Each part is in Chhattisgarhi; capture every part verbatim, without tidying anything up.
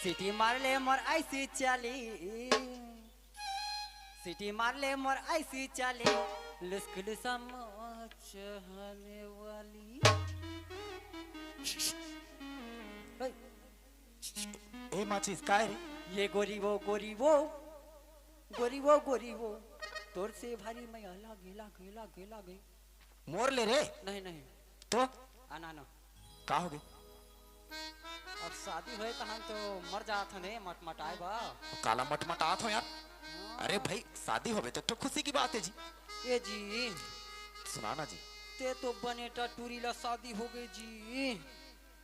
सीटी मार ले मोर ऐसी चाली, सीटी मार ले मोर ऐसी चाली, लुस्क लुसा मोर चहने वाली। ए माचिस, काय रे? ये गोरी वो, गोरी वो, गोरी वो, गोरी वो, तोर से भारी मैं अलग, अलग, अलग, अलग। मोर ले रे। नहीं, नहीं। तो? आना, आना। का होगे? अब शादी होय तहन तो मर जात हन, मटमटाए बा। काला मटमटात हो यार? हाँ। अरे भाई, शादी होवे तो, तो खुशी की बात है जी। ए जी। सुना ना जी। ते तो बने टटूरी ला शादी होगे जी।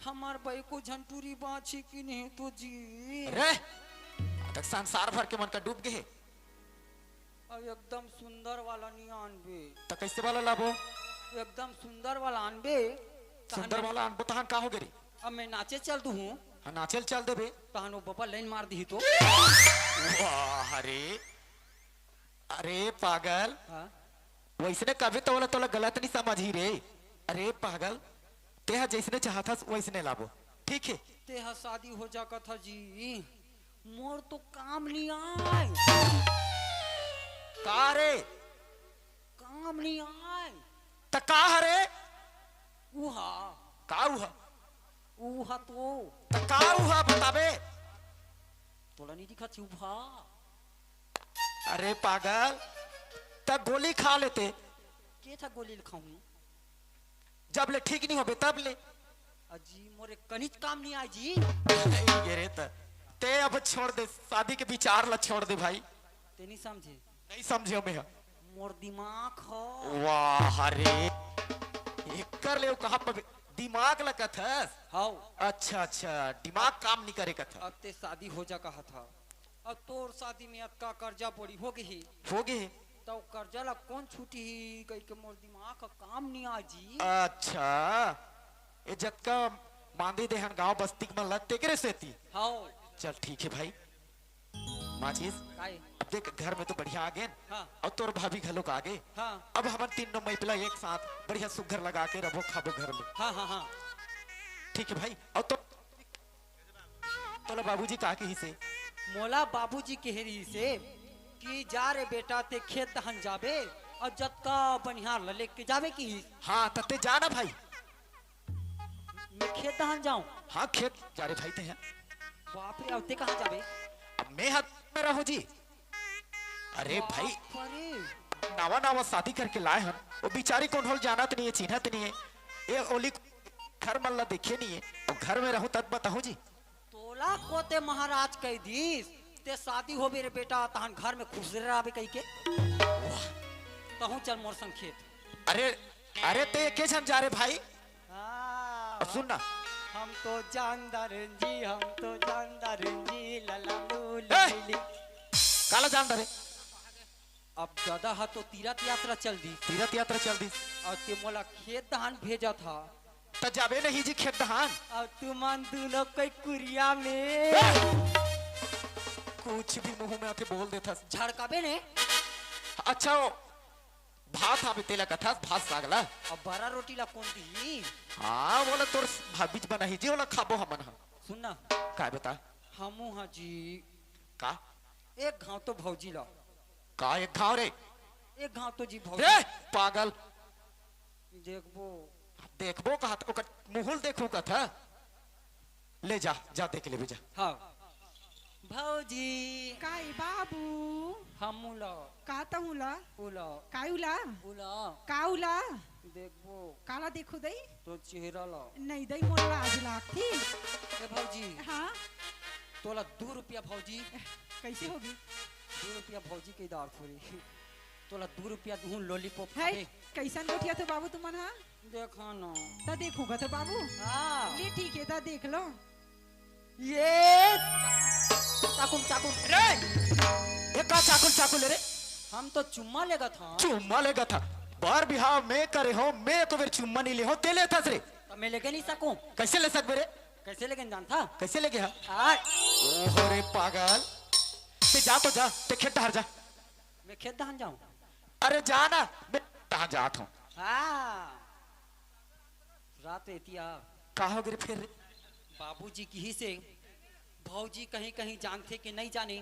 हमार भाई को झन टूरी बाँची कि नहीं तो जी। अरे, तक संसार भर के मन का डूब गे हे। अब एकदम सुंदर वाला नहीं आनबे। त कैसे वाला लाबो? एकदम सुंदर वाला आनबे। सुंदर वाला आनबो तहन का होगे रे? अब मैं नाचे चल दूँ। हाँ, नाचे ल चल देबे। तहन वो बबा लाइन मार दिही तो। वाह रे। अरे पागल। हाँ? वैसने कभी तो वाला तोला गलत नहीं समझी रे। अरे पागल, तेहा जैसने चाहत हस वैसने लाबो, ठीक है? तेहा शादी हो जा कथा जी, मोर तो काम नहीं आय। का रे? काम नहीं आय। त का हरे? उहा। का उहा? उहा तो। त का उहा बताबे? तोला नहीं दिखत हे उहा? अरे पागल, त गोली खा लेते। के था गोली ल खाऊं? जब ले ठीक नहीं होबे तब ले। अजी, मोरे कनिच काम नहीं आय जी। नहीं गे रे त। ते अब छोड़ दे, शादी के विचार ला छोड़ दे भाई। ते नहीं समझे। नहीं समझे मैं। मोर दिमाग हो। वाह रे। एकर ले कहा पर दिमाग ला कथस? हाउ। अच्छा, अच्छा, दिमाग काम नहीं करे कथा। अब ते शादी हो जा कहा था। अब तोर शादी में अतका कर्जा बोड़ी हो गई। हो गई। तो कर्जा ला कौन छूटी ही कह के मोर दिमाग का काम नहीं आ जी। अच्छा, ये जतका मांदी देहन गांव बस्ती के मन ला तेकरे सेती। हाउ। चल ठीक है भाई। माचिस, काई? अब देख घर में तो बढ़िया आ गए। हाँ। और तोर भाभी घलो का आ गए। हाँ। अब हमन तीनों मैपला एक साथ बढ़िया सुग्घर लगा के रबो खाबो घर में। हाँ, हाँ, हाँ। ठीक है भाई, और तो तोला बाबूजी का कही से? मोला बाबूजी कहे रही से कि जा रे बेटा, ते खेत दहन जाबे और जतका बनिहार ल लेके जाबे कही। हाँ, त ते जा ना भाई। मैं खेत दहन जाऊं? हाँ, खेत जा रे भाई ते हैं। बाप रे, अब ते कहाँ जाबे? अब मैं हाथ में रहूं जी। अरे भाई, बाप रे। नवा नवा शादी करके लाए हन, वो बिचारी कोन होल जानत नहीं है, चिन्हत नहीं है। ये ओली घर मन ला देखे नहीं है, वो घर में रहूं तब बताऊं जी। तोला कोते महाराज कह दीस, ते शादी होबे रे बेटा, तहन घर में खुसरे रहबे कहि के। तहूं चल मोर संग खेत। अरे, अरे ते एके झन जा रे भाई। हाँ, अब सुन ना। हम तो जानदार जी, हम तो जानदार जी, लला लू ए! ली ली। काला जानदार है? अब दादा हा तो तीरथ यात्रा चल दी। तीरथ यात्रा चल दी। और ते मोला खेत दहान भेजा था। त जाबे नहीं जी खेत दहान। और तुमन दोनों कोई कुरिया में। ए! कुछ भी मुंह में आके बोल देथस। झड़काबे ने। अच्छा, वो भात हाबे तेला कथस, भात साग ला। अब बरा रोटी ला कौन दी? हाँ, बोला तोर भाभीच बनाही जी, ओला खाबो हमन हा। सुन ना। का बता? हमू हा जी। का? एक घाव तो भौजी ला। का एक घाव रे? एक घाव तो जी भौजी। रे पागल। देखबो। देखबो कहा त ओकर मुहुल देखू कथा। ले जा, जा देख लेबे जा। हाँ। भौजी। काई बाबू? हमू ला। का तहू ला? उला। काई उला? उला। का उला? देखबो। काला देखू दई? तो चेहरा ला। नहीं दई, मोर लाज लागती। ए भौजी। हाँ? तोला दू रुपया भौजी। कैसे होगी? दू रुपया भौजी के दार थोड़ी। तोला दू रुपया दूहूं lollipop है, खाबे। कैसन गोठिया तो बाबू तुमन हा? देखा ना। त देखूंगा तो बाबू। हाँ। ले ठीक है, त देख लो। ये चाकुम, चाकुम। रे! ये का चाकुल, चाकुल रे? हम तो चुम्मा लेगा था। चुम्मा लेगा था? बार बिहाव मैं करे हो, मैं एको बेर चुम्मा नहीं ले हो, ते लेथस रे। तो मैं लेके नहीं सकूं। कैसे ले सकबे रे? कैसे लेके जानथा? कैसे लेके हा? आ। ओहो रे पागल। ते जा तो जा, ते खेत डहर जा। मैं खेत दहान जाऊं? अरे जा ना, मैं कहाँ जात हूँ। हाँ। रात एतिया। का होगे रे फेर रे? बाबूजी किहिसे, भौजी कहीं कहीं जानथे कि नहीं जाने।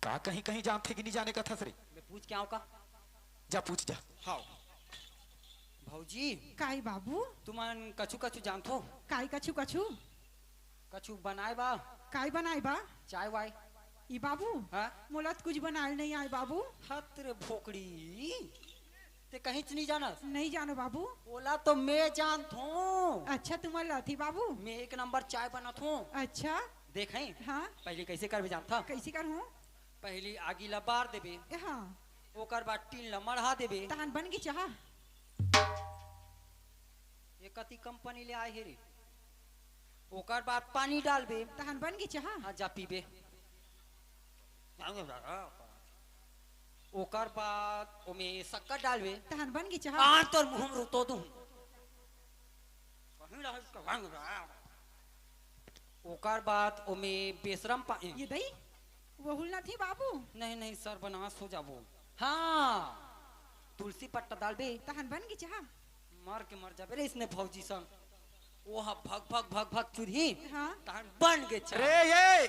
का कहीं कहीं जानथे कि नहीं जाने कथस रे? मैं पूछ के आऊं का? जा पूछ जा। हाँ। भौजी, काई बाबू? तुमन कछु कछु जानथो? काई कछु कछु? कछु बनाए बा? काई बनाए बा? चाय वाय? ई बाबू, हाँ? मोला तो कुछ बनाए नहीं आए बाबू। हत रे भोकड़ी, ते कहीं च नहीं जानस? नहीं जानो बाबू। ओला तो मैं जानत हूँ। अच्छा, तुमन लाथी बाबू? मैं एक नंबर चाय बनत हूँ। अच्छा। देख हैं? हाँ। पहली कैसे करबे जानत हस? कैसे करहूँ? पहली आगी ला बार देबे। हाँ। ओकर बाद टीन ला मढ़ा देबे। तहन बन गे चाह। ये कति कंपनी ले आए हे रे। ओकर बाद पानी डालबे। तहन बन गे चाह। हाँ, जा पीबे। ओकर बाद ओमे शक्कर डालबे। तहन बन गे चाह। आ, तोर मुंह में रुतो दूं। कहीं रह, कहीं रह। ओकर बाद ओमे बेसरम पा-, ये दई, वो हुलना थी बाबू। नहीं, नहीं, सर्वनाश हो जाबो। हाँ, तुलसी पत्ता डालबे। तहन बन गे चाह। मर के मर जाबे रे इसने भौजी संग। वो हा भग, भग, भग, भग चुरही। हाँ। तहन बन गे चाह। रे ये,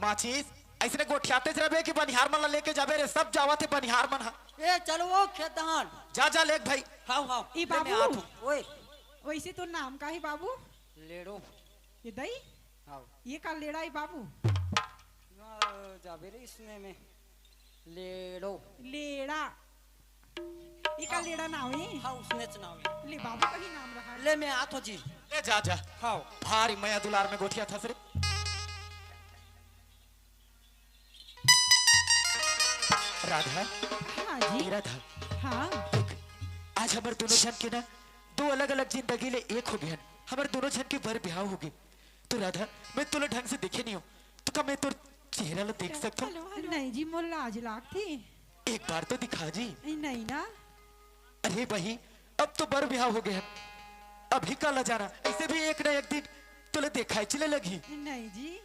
माचिस, ऐसने गोठियातेच रहिबे कि बनिहार मन ला लेके जाबे रे, सब जावत हे बनिहार मन हा। ए, चलो वो खेत धान। जा, जा, लेक भाई। हाव, हाव। ई ले, मैं बाबू। आत हूँ। ओए। वैसे तो नाम का है बाबू? लेड़ो। ये दई? हाव। ये का लेड़ा है बाबू? ना, जाबे रे इसने में। लेड़ो। लेड़ा। ये का लेड़ा नाव है? हाँ, उसने च नाव है। ले बाबू का ही नाम रहा है। ले, मैं आत हूँ जी। ले जा, जा। हाव। भारी मया दुलार में गोठियाथस रे। राधा, हाँ जी। ए राधा, हाँ। देख, आज हमर दोनों झन के ना दो अलग-अलग जिंदगी ले एक हो गए हन। हमर दोनों झन के बर ब्याह हो गए। तो राधा, मैं तोला ढंग से देखे नहीं हूँ, तो का मैं तोर चेहरा ला देख सकता हूँ? नहीं जी, मोर लाज लागथे। एक बार तो दिखा जी। नहीं ना। अरे बही, अब तो बर ब्याह हो गए हन, अभी का लजाना, ऐसे भी एक ना एक दिन तोला देखाय चले लगही। नहीं जी।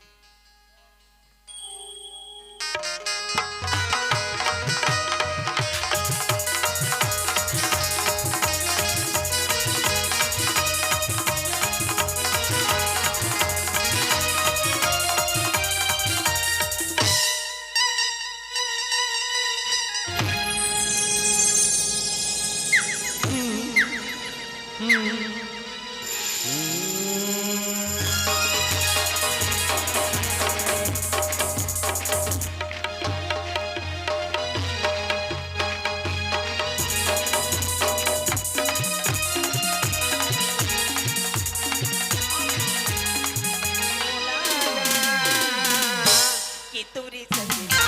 कि तुरी सजना,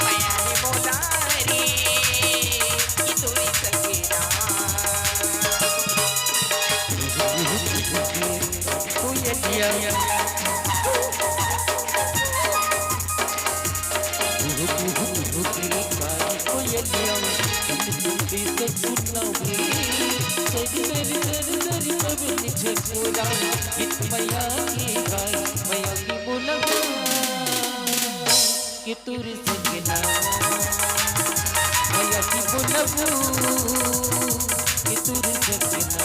मया हे मोला रे, कि तुरी सजना। कोयलिया, कोयलिया, तुरी सजना, सरी सरी सरी सरी पवन झकोरा, गीत मया के गाय, मया के बोला। के तोर संगना, भैया की बोलबू, के तोर संगना।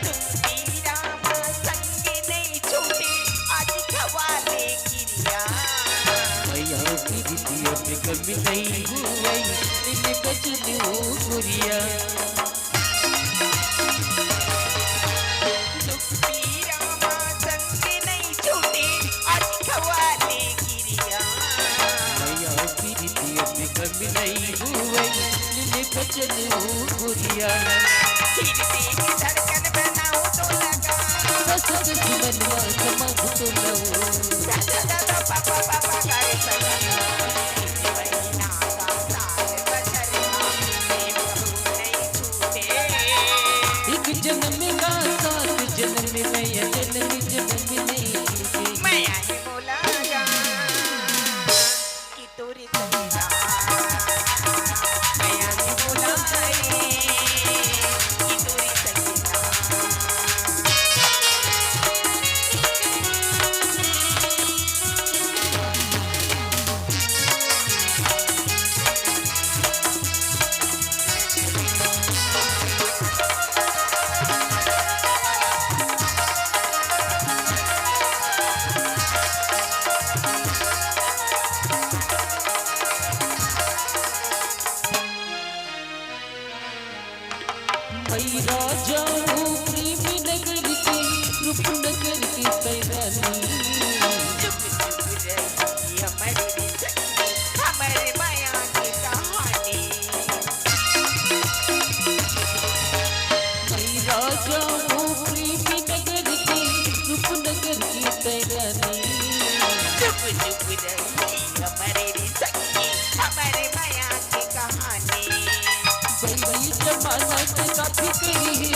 दुख पीरा मा संग नहीं छूटे, आज खवाले किरिया। भैया की बिटिया में कमी नहीं हुई, दिन बचन हो गुरिया। दुख पीरा मा संग नहीं छूटे, आज खवाले किरिया। भैया की बिटिया में कमी नहीं हुई, दिन बचन हो गुरिया। फिर देख धड़कन बनाओ तो लगा। बस बस मनवा समाध तो लो। दादा दादा पापा पापा करे सगा। इस महीना का साल बचर में कबू नहीं छूटे। एक जन्म का सात जन्म में, या जन्म जन्म नहीं छूटे। मैं आई नगर की तैरानी। चुप चुप रही हमरे सखी, हमरे माया की कहानी। मैं राजा हूँ प्रेम नगर की, रूपनगर की तैरानी। चुप चुप रही हमरे सखी, हमरे माया की कहानी। बैरी जमाना के साथी कही।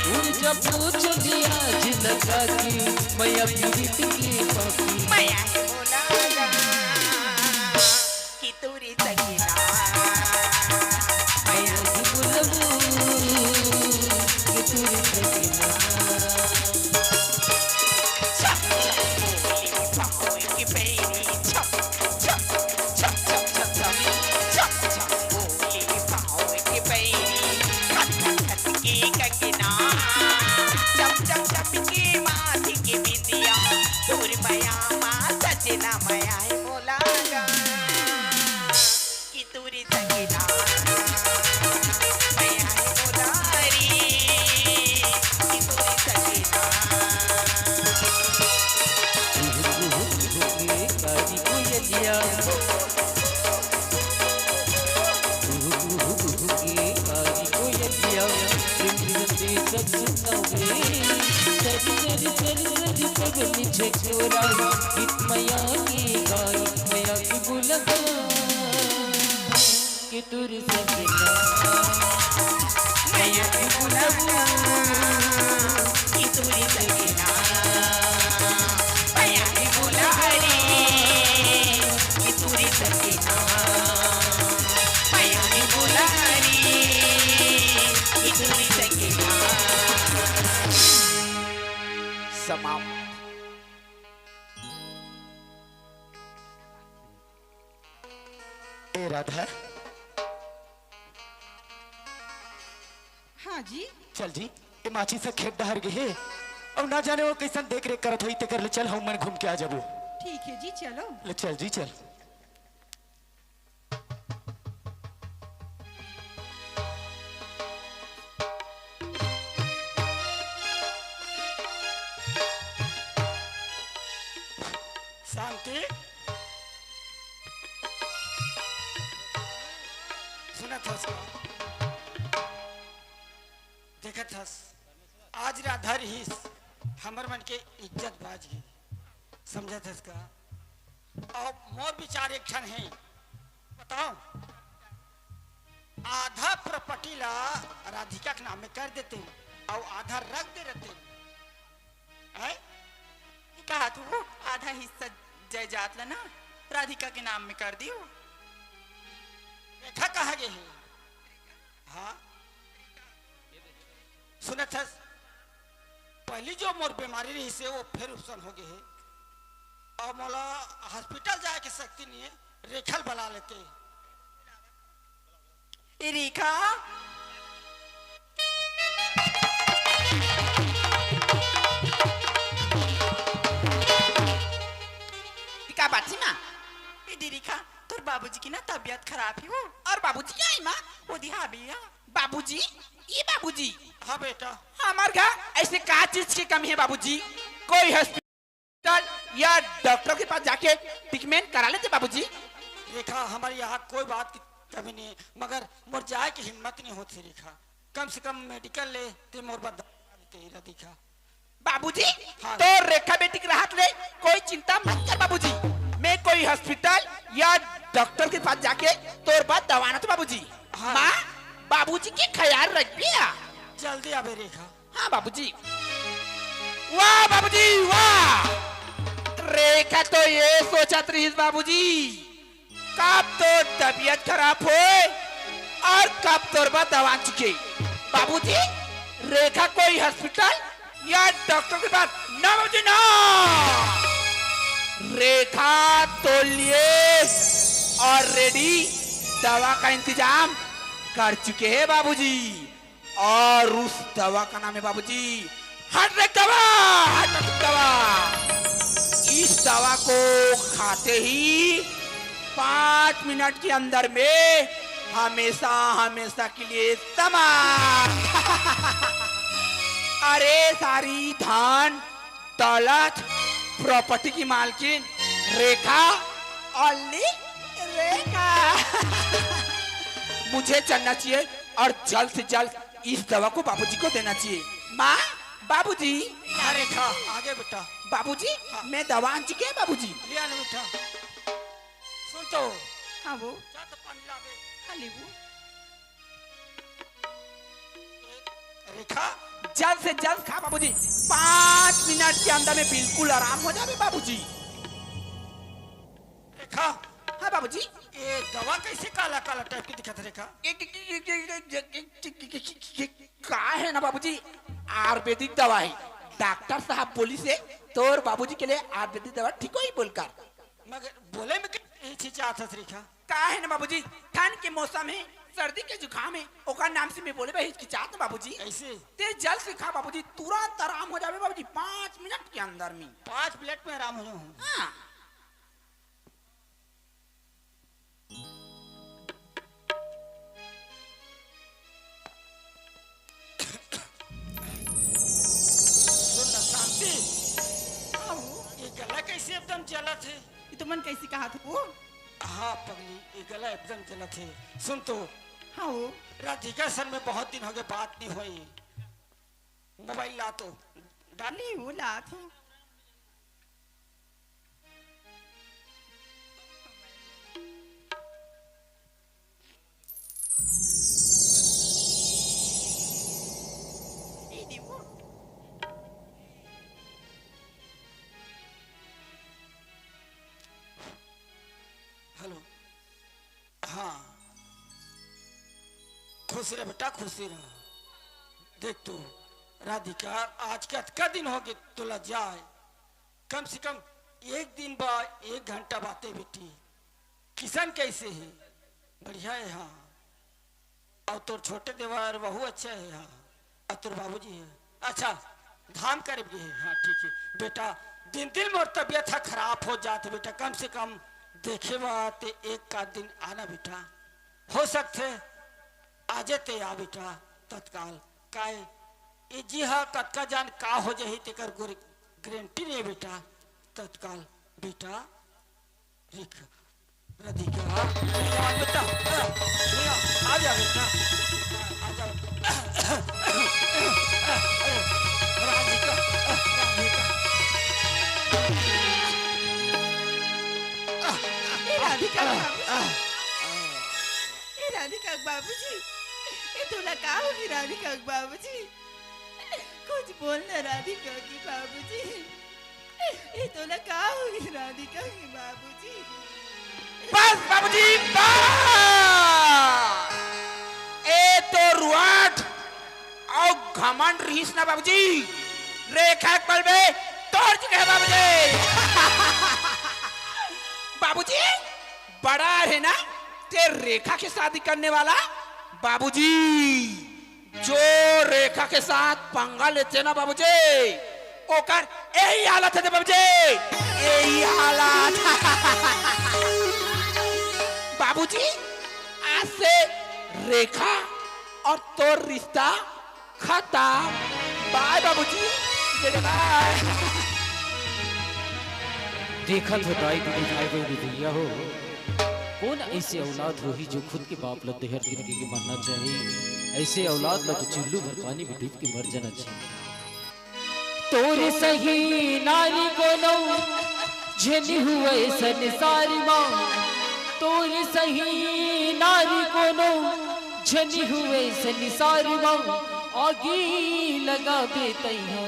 उड़ जा पूछ लिया जिनका की, मैया पीरित की पापी। मैया है बोला कि तोरी सकीना। मैया की बुलबू कि तोरी सकीना। छप छप बोली पाँव की पैरी, छप छप छप छप छप छप छप छप बोली पाँव की पैरी, खट खट खट की कंगना, चम चम चम की माथी की बिंदिया, तोर मया मा सजना मया है मोला गा। कि तोरी सकीना, मया है मोला री, कि तोरी सकीना। कुहू कुहू कुहू के कारी कोयलिया। कुहू कुहू कुहू के कारी कोयलिया। रिम झिम से सत सुनावे। सरी सरी सरी सरी पगली छेकोरा। गीत मया की गाई, मया की बुलबू। कि तोरी सकीना। मया की बुलबू। कि तोरी सकीना। मया की बुलबू। कि तोरी सकीना। मया की बुलबू। कि तोरी सकीना। समाप्त। ए राधा, हाँ जी। चल जी, ए माची से खेत डहर गे हे, अउ ना जाने वो कइसन देख रेख करत होही, तेकर ले चल, हम मन घूम के आ जाबो। ठीक है जी, चलो। ले चल जी, चल। शांति, सुनत हस का? देखत हस, आज राधा रहिस, हमर मन के इज्जत बाच गे, समझत हस का? अउ मोर विचार एक ठन हे, बताओ, आधा प्रॉपर्टी ला राधिका के नाम में कर देते, अउ आधा रख दे रहते, हैं? कहा तू आधा हिस्सा जायदाद ला ना राधिका के नाम में कर दियो। रेखा कहाँ गे हे? हाँ, सुनत हस, पहली जो मोर बीमारी रहिस हे, वो फेर उपसन हो गे हे। अब मोला हॉस्पिटल जाए के शक्ति नहीं है, रेखा ल बला लेते। ए रेखा, का बात हे माँ? ए दे रेखा, तोर बाबूजी की ना तबीयत खराब हे वो। अउ बाबूजी कहाँ हे माँ? वो दिहा भैया। बाबूजी, ए बाबूजी। हाँ बेटा। हमर घर अइसे का चीज के कमी हे बाबूजी? कोई हॉस्पिटल या डॉक्टर के पास जाके ट्रीटमेंट करा लेते बाबूजी। रेखा, हमर यहाँ कोई बात की कमी नहीं हे, मगर मोर जाए के हिम्मत नहीं होत हे रेखा। कम से कम मेडिकल ले ते मोर बर दवा देते राधिका। बाबूजी, हाँ। तोर रेखा बेटी के रहत ले कोई चिंता मत कर बाबूजी। मैं कोई हॉस्पिटल या डॉक्टर के पास जाके तोर बर दवा लानत बाबूजी। हाँ। माँ, बाबूजी के ख्याल रखबे। जल्दी आबे रेखा। हाँ बाबूजी। वाह बाबूजी, वाह। रेखा तो ये सोचत रहिस बाबूजी, कब तोर तबीयत खराब होय अउ कब तोर बर दवा चुके। बाबूजी, रेखा कोई हॉस्पिटल या डॉक्टर के पास ना बाबूजी, ना। रेखा तो लिए already दवा का इंतजाम कर चुके हैं बाबूजी। अउ उस दवा का नाम है बाबूजी, हार्ट अटैक दवा, हार्ट अटैक दवा। इस दवा को खाते ही पाँच मिनट के अंदर में हमेशा हमेशा के लिए समाप्त। अरे सारी धन दौलत प्रॉपर्टी की मालकिन रेखा, only रेखा। मुझे चलना चाहिए और जल्द से जल्द इस दवा को बाबूजी को देना चाहिए। माँ, बाबूजी। हाँ रेखा, आगे बेटा। बाबूजी, हाँ। मैं दवा आन चुके हैं बाबूजी। ले आना बेटा। सुन तो। हाँ वो। जा तो पानी ला दे। हाँ लेबू। रेखा। जल्द से जल्द खा बाबूजी, पाँच मिनट के अंदर में बिल्कुल आराम हो जावे बाबूजी। रेखा। हाँ बाबूजी। ये दवा कैसे काला काला टाइप के दिखत रेखा? ये, ये, ये का है ना बाबूजी, आयुर्वेदिक दवा है। डॉक्टर साहब बोलिस हे तोर बाबूजी के लिए आयुर्वेदिक दवा ठीक होही बोलकर। मगर बोले में के हिचकिचात हस रेखा? का है ना बाबूजी, ठंड के मौसम है, सर्दी के जुकाम है, ओकर नाम से मैं बोले बर हिचकिचात ना बाबूजी। ऐसे? ते जल्द से खा बाबूजी, तुरंत आराम हो जावे बाबूजी, पाँच मिनट के अंदर में। पाँच मिनट में आराम हो जाऊँ? हाँ। सुन ना शांति, हाँ वो। ये गला कैसे एकदम जलत है? ये तो मन कैसे कहा था वो? हाँ पगली, ये गला एकदम जलत है। सुन तो। हाँ वो। राधिका सन में बहुत दिन हो गए बात नहीं हुई। मोबाइल ला तो। डाल। ले वो ला तो। ए देवो। हेलो। हाँ। खुश रह बेटा, खुश रह। देख तो, राधिका, आज कतका दिन हो गए तोला जाए। कम से कम एक दिन बा, एक घंटा बाते बेटी। किशन कैसे है? बढ़िया है, हाँ। और तोर छोटे देवर, वहू अच्छा है, हाँ। और तोर बाबूजी है, अच्छा, धाम करे भी है, हाँ, ठीक है। बेटा, दिन दिन मोर तबीयत ह खराब हो जात है बेटा, कम से कम देखे बर ते एक आध दिन आना बेटा। हो सकथे आजे ते आ बेटा तत्काल। काय ए जी हा कतका जान का हो जाही तेकर गुर-, गारंटी नहीं बेटा। तत्काल बेटा। रिक-, राधिका, आ बेटा, आ, आ जा बेटा, आ जा। राधिका, राधिका। ए राधिका, ए राधिका के बाबूजी, ए तोला का होगे राधिका के बाबूजी? कुछ बोल ना राधिका के बाबूजी, ए तोला का होगे राधिका के बाबूजी? बस बाबूजी, बस। ए तो रुआट अउ घमंड रहिस ना बाबूजी, रेखा के पलबे तोड़ चुके हैं बाबूजी। बाबूजी, बड़ा है ना ते रेखा के शादी करने वाला बाबूजी, जो रेखा के साथ पंगा लेथे ना बाबूजी, ओकर यही हालत है बाबूजी, यही हालत। बाबूजी, आज से रेखा और तोर रिश्ता खतम। बाय बाबूजी, बाय। देखत हो दाई दीदी भाई बहन भैया हो, कौन ऐसे औलाद होही जो खुद के बाप ल देहर गिर के मरना चाही? ऐसे औलाद ल तो चुल्लू भर पानी में डूब के मर जाना चाही। तोर सही नारी कोनो झन हुए संसार मा, तोर सही नारी कोनो झन हुए संसार मा, आगी लगाबे तैहा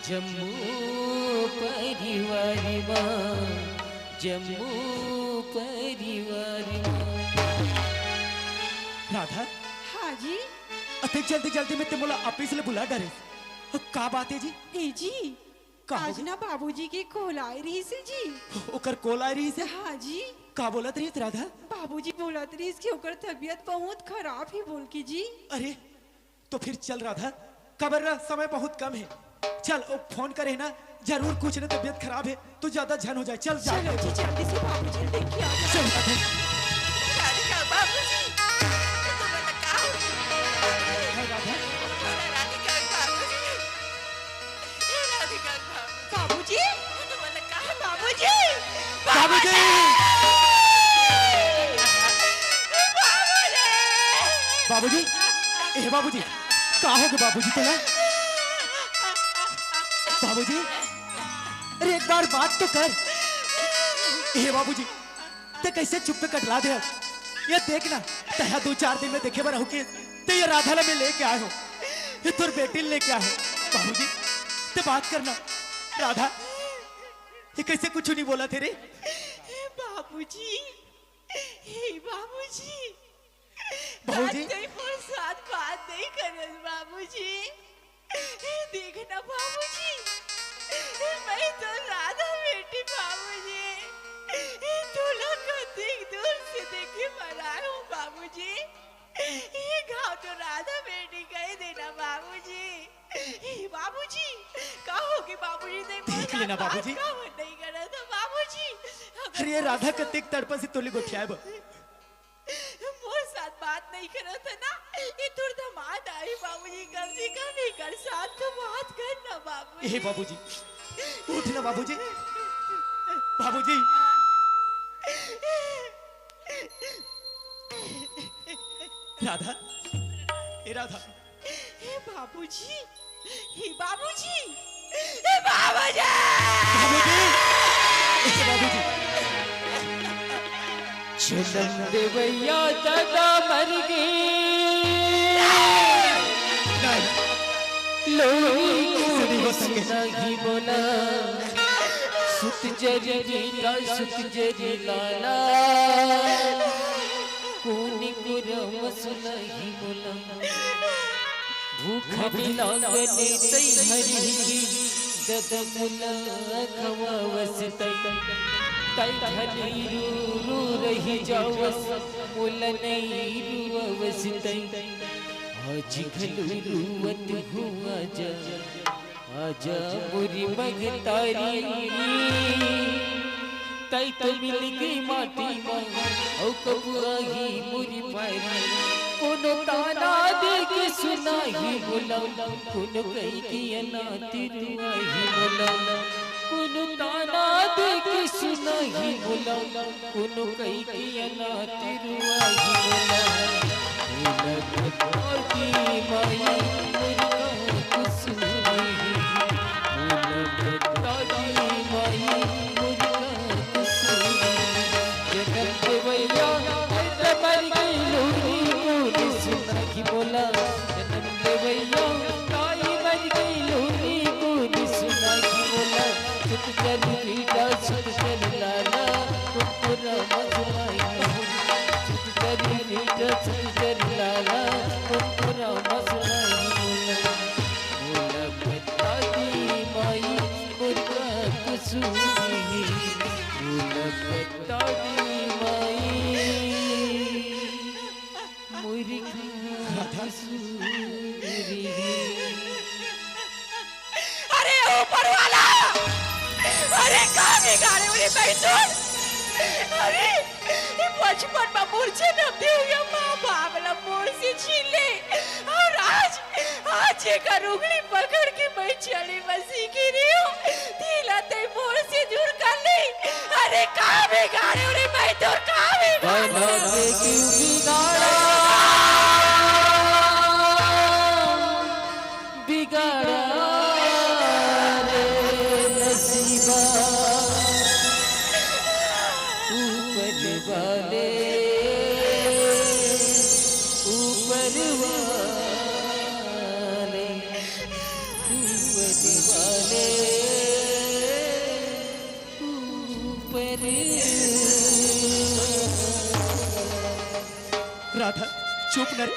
जम्मो परिवार मा, जम्मो परिवार मा। राधा, हाँ जी। अतेक जल्दी जल्दी में ते मोला ऑफिस ले बुला डरे, का बात है जी? ए जी, का हो आज गया? ना बाबूजी के कॉल आए रहिस हे जी। ओकर कॉल आए रहिस हे? हाँ जी। का बोलत रहिस राधा? बाबूजी बोलत रहिस कि ओकर तबीयत बहुत खराब हे बोल के जी। अरे, तो फिर चल राधा, काबर ना, समय बहुत कम है। चल, ओ फोन करे ना, जरूर कुछ न तबीयत खराब हे, तो ज्यादा झन हो जाए। चल, जा। चलो जी, जल्दी से बाबूजी देख के आ जाओ। चल, राधे। राधिका, बाबूजी, ये तो वाला का हो गया? है राधा? राधिका, बाबूजी। ए राधिका, बाबूजी। बाबूजी! बाबूजी! बाबूजी! बाबूजी! ए बाबूजी, का होगे बाबूजी तोला? बाबूजी, अरे एक बार बात तो कर। ए बाबूजी, ते कैसे चुप्पे कटला दे हस? ये देख ना, तैं हा दू चार दिन में देखे बर आहूं कि ते ये राधा ला मैं लेके आए हों, ये तोर बेटी ला लेके आए हों। बाबूजी, ते बात करना। राधा, ये कैसे कुछ नहीं बोलथे रे? हे बाबूजी, हे बाबूजी, बाबूजी। आज तैं मोर साथ बात नहीं करस बाबूजी। हे देख ना बाबूजी, हे मैं तो राधा बेटी बाबूजी, हे तोला कतेक दूर से देखे बर आए हों बाबूजी, ये घाव तो राधा बेटी कहि देना बाबूजी। हे बाबूजी, का होगे बाबूजी, तैं मोर साथ बात काबर नहीं करत हस बाबूजी? अरे ये राधा कतेक तड़पथे तोला गोठियाए बर। मोर साथ बात नहीं करत हस ना, ये तोर दमाद आही बाबूजी, कम से कम एकर साथ तो बात कर ना बाबूजी। ए बाबूजी, उठ ना बाबूजी, बाबूजी। राधा, ए राधा। हे बाबूजी, हे बाबूजी, हे बाबूजी। बाबूजी, ए बाबूजी। जनम देवइया दादा मर गे। नहीं। लोरी कोन सुनही बोला। सुत जरी बेटा, सुत जरी लाला। कोन कोरा म सुनही बोला। भूख भी लागले तैं हरी ददा मोला खवावस तैं। तैं खाली रू रू रहि जावस, मोला नइ रुवावस तैं। आज घलो रुवत हूँ आजा, आजा मोरी महतारी। तैं तो मिल गे माटी मा, अउ कब आही मोरी पारी। कोनो ताना दे के सुनाही मोला, कोनो कहि के अनाथ रुवाही मोला। कोनो ताना दे के सुनाही मोला, कोनो कहि के अनाथ रुवाही मोला। मोला बता दे माई, मोर का कसूर हे? मोला बता दे माई, मोर का कसूर हे? जनम देवइया, मैं त मर गई लोरी, कोन सुनही बोला। जनम देवइया, ताई मर गई लोरी, कोन सुनही बोला। सुत चल बेटा, सुत चल लाला, कुकुरा मजमाई। सुत चल बेटा, सुत चल लाला, कुकुरा मजमाई। मोला बता दे माई, मोर का कसूर हे? मोला बता दे माई, मोर का कसूर हे? अरे ऊपर वाला, अरे का बिगाड़े, अरे बैठो, अरे ये बचपन में मोर जनम दे हुए माँ बाप ला मोर से छीन ले, अउ आज आज जेकर उंगली पकड़ के मैं चले बर सीखे रेहेंव, तेला तैं मोर से दूर कर ले। अरे का बिगाड़े रे मैं तोर, का बिगाड़े? बना दे क्यों बिगाड़ा, बिगाड़ा रे नसीबा। ऊपर वाले, ऊपर वाले, ऊपर वाले, ऊपर। राधा, चुप न रे,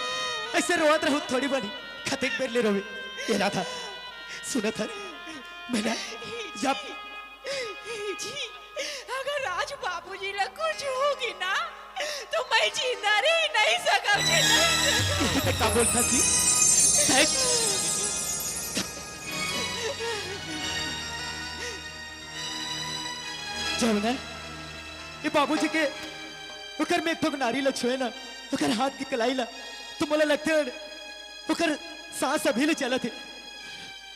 ऐसे रोवत रहू थोड़ी बनी, कतेक बेर ले रोवे। ए राधा, सुनत हस, मैं ना, या जी, अगर आज बाबूजी ला कुछ होगे ना, तो मैं जिंदा रह नहीं सकब, जी, नहीं सकब। ये तो का बोलत हस जी? देख। जब ना ये बाबूजी के ओकर में एक ठो नारी ल छुए ना, ओकर हाथ के कलाई ला, तो मोला लगथे ओकर सांस अभी ले चलत हे।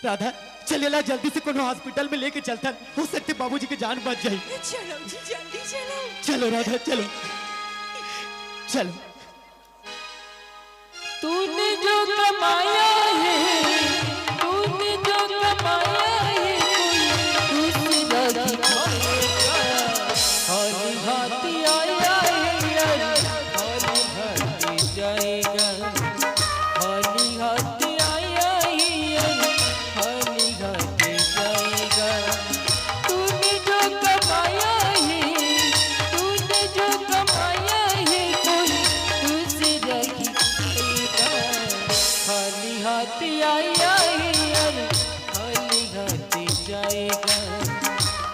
राधा, चल एला जल्दी से कोनो हॉस्पिटल में लेके चलथन, हो सकथे बाबूजी के जान बच जाही। चलो जी, जल्दी चलो। चलो राधा, चलो, चलो। तूने जो कमाया है, तूने जो कमाया है, कोई दूसरा दिखाएगा। खाली हाथ आया है यार, खाली हाथ जाएगा। खाली हाथ आया है यार, खाली हाथ जाएगा। तूने जो कमाया है, तूने जो कमाया है, कोई दूसरा ही खाएगा। खाली हाथ आया है यार, खाली हाथ जाएगा।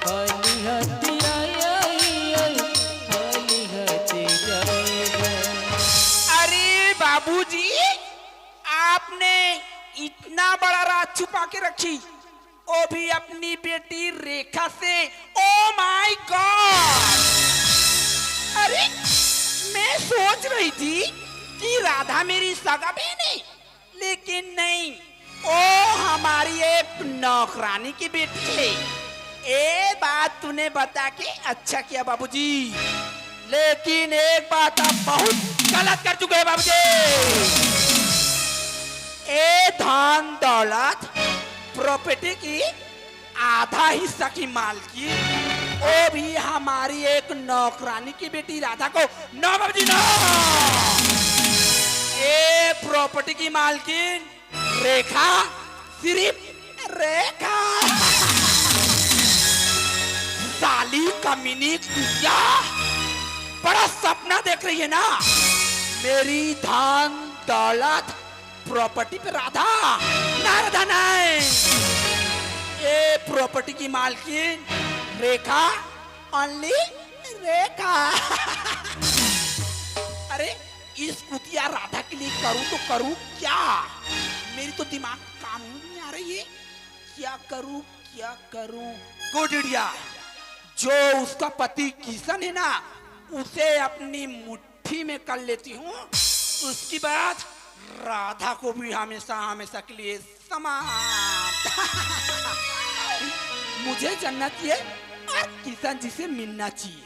खाली हाथ आया है यार, खाली हाथ जाएगा। अरे बाबूजी, आपने इतना बड़ा राज छुपा के रखी, वो भी अपनी बेटी रेखा से। Oh my God! अरे, मैं सोच रही थी कि राधा मेरी सगा बहन है, लेकिन नहीं, वो हमारी एक नौकरानी की बेटी है। ये बात तूने बता के अच्छा किया बाबूजी, लेकिन एक बात आप बहुत गलत कर चुके हैं बाबूजी। ए धन दौलत, प्रॉपर्टी की आधा हिस्सा की मालकिन, वो भी हमारी एक नौकरानी की बेटी राधा को। नो बाबूजी, नो। ए प्रॉपर्टी की मालकिन रेखा, सिर्फ रेखा। साली कमीनी कुतिया, बड़ा सपना देख रही है ना, मेरी धन दौलत प्रॉपर्टी पे राधा। ना राधा नहीं, ये प्रॉपर्टी की मालकिन रेखा, ओनली रेखा। अरे, इस कुतिया राधा के लिए करूं तो करूं क्या? मेरी तो दिमाग काम ही नहीं आ रही है। क्या करूं, क्या करूं? गुड आइडिया। जो उसका पति किशन है ना, उसे अपनी मुट्ठी में कर लेती हूँ। उसके बाद राधा को भी हमेशा हमेशा के लिए समाप्त। मुझे जन्नत चाहिए और किशन जी से मिलना चाहिए।